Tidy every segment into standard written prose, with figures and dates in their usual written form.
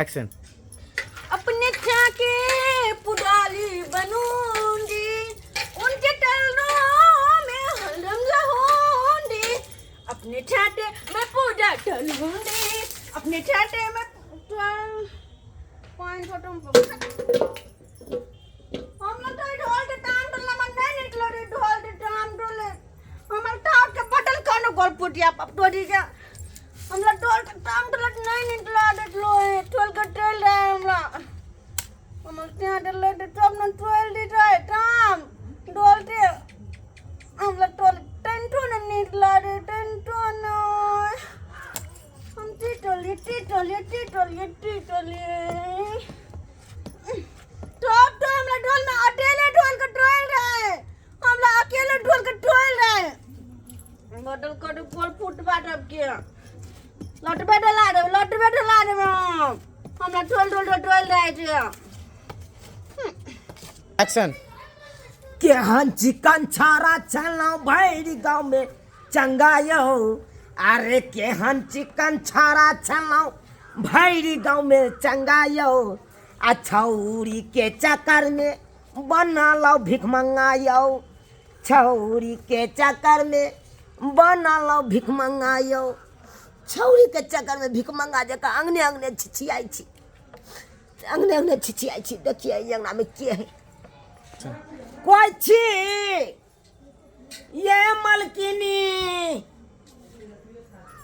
Action. अपने के पुडाली बनूंगी, उनके टलनों में हरदम रहूंगी। अपने छाते में पूजा टलूंगी, अपने छाते में पाँच छोटो हम लोग तो ढोल के टाम टोलना मन नहीं निकलो रे। ढोल के टाम टोले हमर टाट के बटल कोनो गोल फुटिया पटोरी के। हमरा ढोल के टाम टोले नहीं निकलो रे। लो है टोल के टोल रहे हमरा। हमर त्या डले ते तब न टोल दी रहे टाम ढोल के। हमरा टोल टेंटो न निकला रे, टेंटो न। हम टीटोली टीटोली टीटोली टीटोली टॉप तो हमरा ढोल में अकेले ढोल के टोल रहे। हमरा अकेले ढोल के टोल रहे। बटल कट गोल फुट बाट अब के लटबे डला दे, लटबे डला दे। हमरा ढोल ढोल के टोल रहे छे। एक्शन। केहन चिकन छाड़ा छलहुँ भरि गाँव में चंगा यौ। अरे केहन चिकन छाड़ा छलहुँ भरि गाँव में चंगा यौ। आ छौरी के चक्कर में बनलहुँ भिखमंगा यौ। छौरी के चक्कर में बनलहुँ भिखमंगा यौ। छौरी के चक्कर में भिखमंगा जकाँ अंगने अंगने छिछियाइ छी, अंगने अंगने छिछियाइ छी। देखिए ई अंगना में के है कोई छी? ये मलकिनी,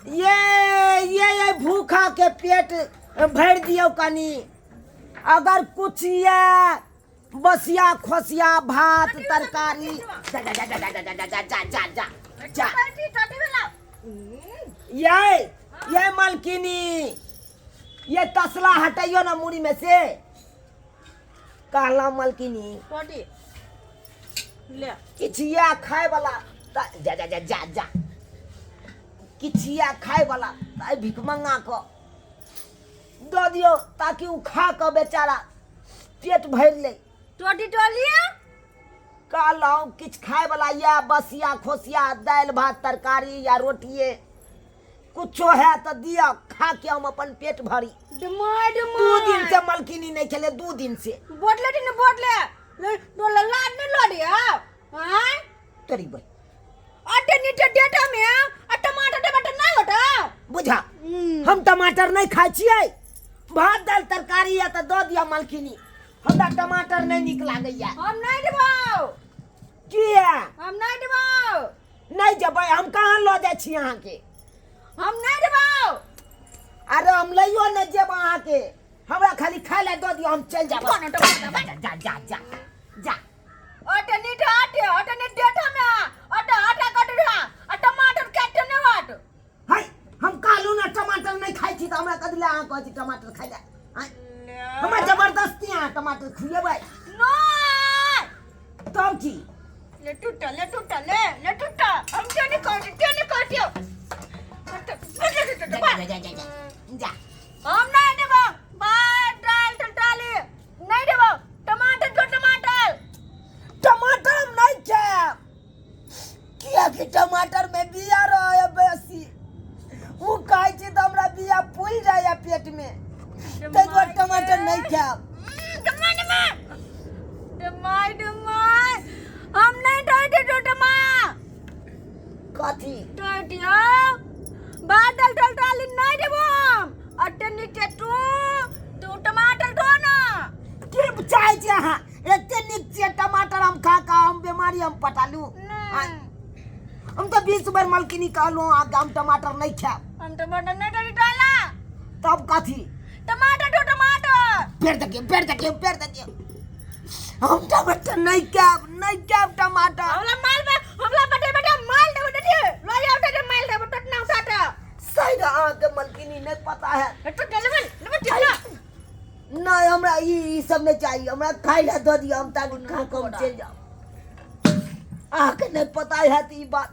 ये भूखा के पेट भर दियो कनी। अगर कुछ ये बसिया खोसिया भात तरकारी जा जा जा जा जा जा जा जा जा जा जा। ये मलकिनी, ये तसला हटैयो ना मुड़ी में से। कहला मलकिनी किछिया खाए वाला जा जा जा जा जा किछिया खाए वाला ताहि भिखमंगा को दऽ दियौ ताकि ओ खा कऽ बेचारा पेट भरि ले। टोटी टोलिया कहलहुँ किछु खाए वाला या बसिया खोसिया दालि भात तरकारी या रोटिए कुछो है तो दिया, खा के हम अपन पेट भरी। डमाय डमाय 2 दिन से मलकिनी नहीं खेले, 2 दिन से। बोतले टी ने बोतले डोला लाड ने लड़िया हां तोरी बे अटे नीचे डेटा में आ टमाटर टमाटर नहीं होता बुझा। हम टमाटर नहीं खाइ छियै। भात दालि तरकारी या तो दऽ दिया मलकिनी, हमरा टमाटर नहीं नीक लागैया। हम नहीं देबौ। किया? हम नहीं देबौ। नहीं जेबै हम, कहाँ लऽ जाइ छी अहाँके? हम नहीं देबौ। अरे हम लइयो नहीं जेब अहाँके, हमरा खाली खाय लए दऽ दियौ, हम चलि जायब। जा जा जा जा जा। अटे नीचे अटे अटे नीचे डेटा में अटे आटा कट रहा आ टमाटर काटे नहीं वाट। हाय हम कहलहुँ ने टमाटर नहीं खाइ छी तऽ हमरा कथी लए अहाँ कहै छी टमाटर खाइ लए? आँय, हमरा जबरदस्ती अहाँ टमाटर खुएबै? नहीं। तब की? ले टूटा ले टूटा ले ले टूटा हम क्यों नहीं काटे, क्यों नहीं काटियो? जा जा जा जा जा जा। हम नहीं देबो भात दाल टटाली नहीं देबो। टमाटर दो टमाटर। टमाटर हम नहीं खाएब, कियाकि टमाटर में बिया रहे बेसी। ओ खाइ छी तऽ हमरा बिया फूलि जाइए पेट में, ताहि दुआरे टमाटर नहीं खाएब। डमाय डमाय हम नहीं टोटे दो टमा कथी टोटियो भात दाल टटाली नहीं देबो हम। अटे नीचे तू तू टमाटर दो ना। की चाहै छी अहाँ? एते नीक छियै टमाटर हम खा कऽ हम बीमारी हम पटालू। हम तऽ 20 बेर मलकिनी कहलहुँ अहाँके हम टमाटर नहीं खायब। हम टमाटर नहीं डाली डाला। तब कथी? टमाटर दो टमाटर। पेड़ देखियौ, पेड़ देखियौ, पेड़ देखियौ। हम टमाटर नहीं खायब, नहीं खायब टमाटर। हमरा माल में हमरा बटे बटे माल देबो देखिए लो जाओ दे माल देबो टटना उठा के। शायद अहाँके मलकिनी नहीं पता है। तो लेबे लेबे टिकना। नहीं हमरा ई सब नहीं चाहिए, हमरा खाइ लए दऽ दिअ, हम ताकि खा कऽ हम चलि जाउ। अहाँके नहीं पता है ई बात।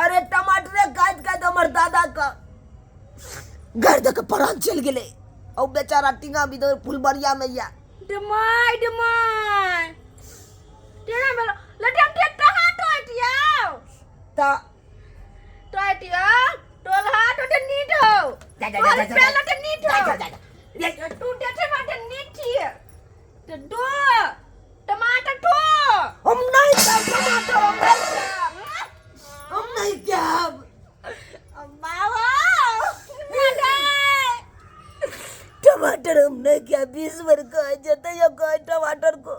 अरे टमाटरे काटि काटि हमर दादा के घर दऽ के प्राण चलि गेलै। ओ बेचारा टीना बिदर फुलबरिया में या। डमाय डमाय टेना बेलो लटम टे कहाँ टोटियो त टोटियो टोल हाथ ओटे नीट हो। जा जा जा जा पेल ओटे नीट जा हो। जा जा। दे। तू देखे बाटे नीची तो दो टमाटर ठो। हम नहीं खाएब टमाटर, हम नहीं खाएब, हम नहीं खाएब। बाबा टमाटर हम नहीं खाएब। 20 बेर कहै छै तैयो कहै टमाटर को।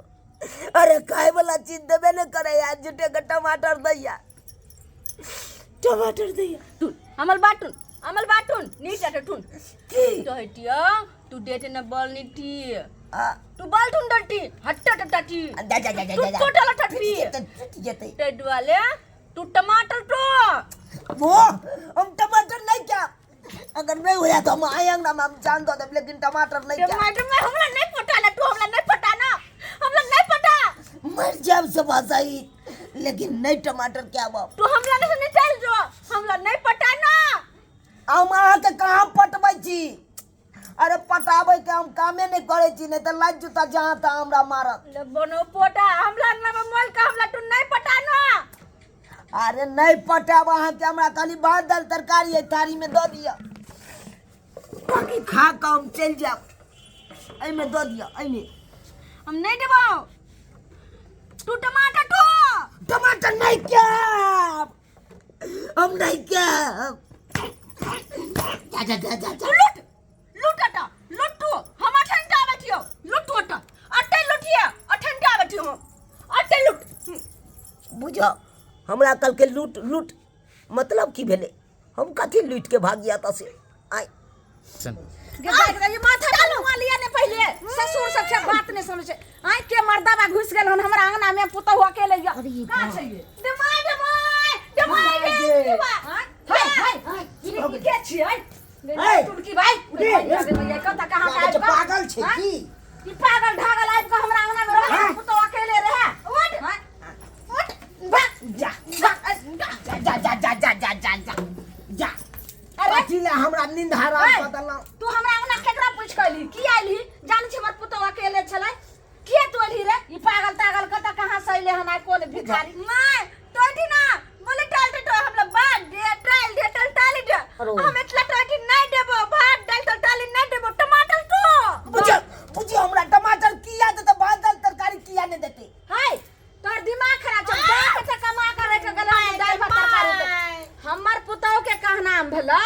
अरे खाए वाला चीज देबे नहीं करे यार, झूठे के टमाटर दैया, टमाटर दैया। टून अमल बाटून, अमल बाटून नीचा टून की कहतिया तू देते न बल नीटी आ तू बल टून डटी हट्टा टटी जा जा जा जा तू जा। टोटल टटी टूट जेतै। ते दुआले तू टमाटर तो वो हम टमाटर नहीं क्या, अगर नहीं होया तो हम आए अंगना में, हम जान दो देब, लेकिन टमाटर नहीं क्या। टमाटर में हमरा नहीं पटाना, तू हमरा नहीं पटाना, हमरा नहीं पटा। मर जाब सब सही, लेकिन नहीं टमाटर क्या बाप। तू हमरा नहीं नहीं चल जो, हमरा नहीं पटाना। हम अहाँके कहाँ पटबै छी? अरे पटाबै के हम कामे नहीं करै छी, नहीं तऽ लाज जूता जहाँ तहाँ हमरा मारत। ले बनो पोटा हमरा अंगना में मोल का हमरा तू नहीं पटाना। अरे नहीं पटाब अहाँके, हमरा खाली भात दालि तरकारी है थारी में दऽ दिअ, बाकी खा कऽ हम चलि जायब। एहिमे दऽ दिअ, एहिमे। हम नहीं देबो। तू टमाटर तो टमाटर नहीं खाएब, हम नहीं खाएब। जा जा जा जा जा। लूट लूट आटा लूट तू, हम अठन टा बैठियो, लूट तू आटा अट्टे लूटिया, अठन टा बैठियो हम अट्टे लूट। बुझ हमरा कल के लूट लूट मतलब की भेलै? हम कथी लूट के भागिया तऽ से आइ ये माथा डालू लिया ने पहले ससुर सब से बात नहीं समझे। आइ के मर्दाबा घुस गेल हन हमरा अंगना में, पुतहु अकेले ये का चाहिए? दमाय दमाय दमाय रे हाय हाय हाय ई के छी? आइ टुनकी भाई रे कत कहां लागै छै पागल छै की? ई पागल ढागल आबि के हमरा अंगना में रहे, पुतहु अकेले रहे। उठ उठ भाग जा जा जा जा जा जा जा जा जा जा। अरे कथी लए हमरा नींद हराम कऽ देलहुँ? तू हमरा अंगना केकरा पूछ के अयलही? की अयलही? जानै छी हमर पुतहु अकेले छलै, किए तू अयलही रे? ई पागल तागल कतऽ कहाँ से अयले हन? आइ कोन भिखारी माय टोटी ना बोले टाल टो हमरा भात दे टाल दे टल टाली दे। हम इतना टोटी नहीं देबो, भात दाल टल टाली नहीं देबो, टमाटर तो बुझ बुझ हमरा टमाटर किया देतै, भात दाल तरकारी किया नहि देतै? हाय तोहर दिमाग खराब छौ, बाप के कमा के रख गेल हन दाल भात तरकारी दे। हमर पुतहु के कहना भेलौ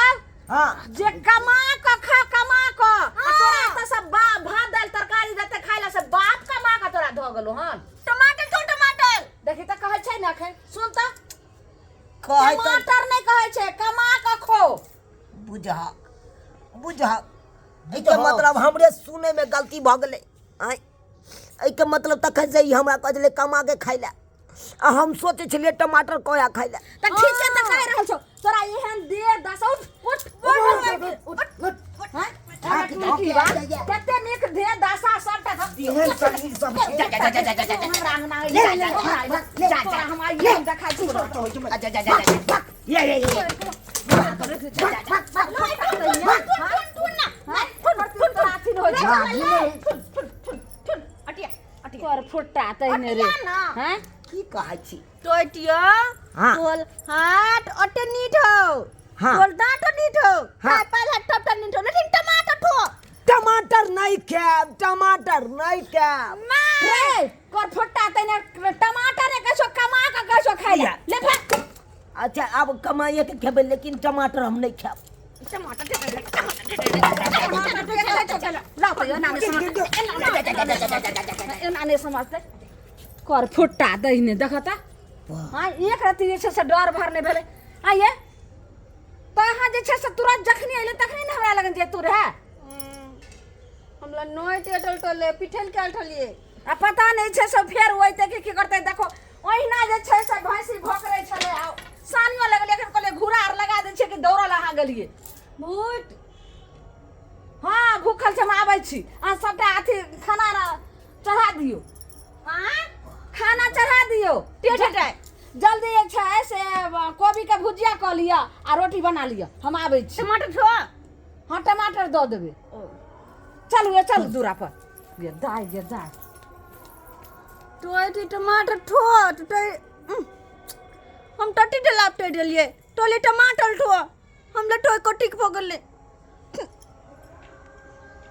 हाँ जे कमा क खा, कमा क, आ तोरा तऽ सब भात दालि तरकारी देते खाइ ला, से बाप कमा क तोरा धऽ गेलो हन। टमाटर तो टमाटर देखी तऽ कहै छै ने अखन सुन तऽ कहै तऽ टमाटर नहि कहै छै, कमा क खो। बुझहक बुझहक, एहिके मतलब हमरे सुनै में गलती भऽ गेलै। आँय एहिके मतलब तखन से ई हमरा कहै छलै कमा के खाइ लए, आ हम सोचै छलियै टमाटर कया खाइ लए। तऽ ठीक छै तऽ कहि रहल छौ तोरा एहन देह दस उठ उठ उठ उठ उठ कते नीक देह दशा सबटा एहन शरीर सब छै। जा जा जा जा जा जा हमरा अंगना जा जा जा हम आइए हम देखा छी। जा जा जा जा ये ये ये कर फुट्टा तैने रे हैं की कहै छी? टोटिया हाँ। तोल हाथ अटे नीट हो, हाँ। तोल दांत नीट हो, हाँ। खाय पाल हाथ टप नीट हो, लेकिन टमाटर ठो टमाटर नहीं खाएब, टमाटर नहीं खाएब। रे कर फुट्टा तैने टमाटर रे कैसो कमा के कैसो खाइ ले ले फेंक। अच्छा अब कमाइए के खेबै, लेकिन टमाटर हम नहीं खाएब। टमाटर दे दे, टमाटर दे दे, टमाटर दे दे, लाओ तो एना नहीं समझते, एना नहीं समझते। कर फुट्टा दहीने देखता हाँ एक रत्ती जे छै से डर भर नहि भेलै। आइए तऽ अहाँ जे छै से तुरंत जखनी अयलै तखनी ने हमरा लगन जैतू रहए। हमरा नोय टेटल टोले पिठल के ठलिए आ पता नहि छै से फेर ओइते कि की करतै। देखो ओहिना जे छै से भैंसी भोकरै छलै आ सानियो लगलै, एखन कहलियै घूरा आर लगा दै छियै कि दौड़ल अहाँ गेलियै भूत। हाँ भूखल छै, हम आबै छी, अहाँ सबटा अथी खाना चढ़ा दियौ। हाँ खाना चढ़ा दियौ टेटल जल्दी जे छै से कोबी के भुजिया कऽ लिअ आ रोटी बना लिअ, हम आबै छी। टमाटर छो? हाँ टमाटर दऽ देबै। चलू ये चलू दूरा पर। ये दाय ये दाय टोटी टमाटर ठो टोटी हम टटी डलाप टोटी डलिए टोली टमाटर ठो हम लटोय कोटिक भऽ गेलै।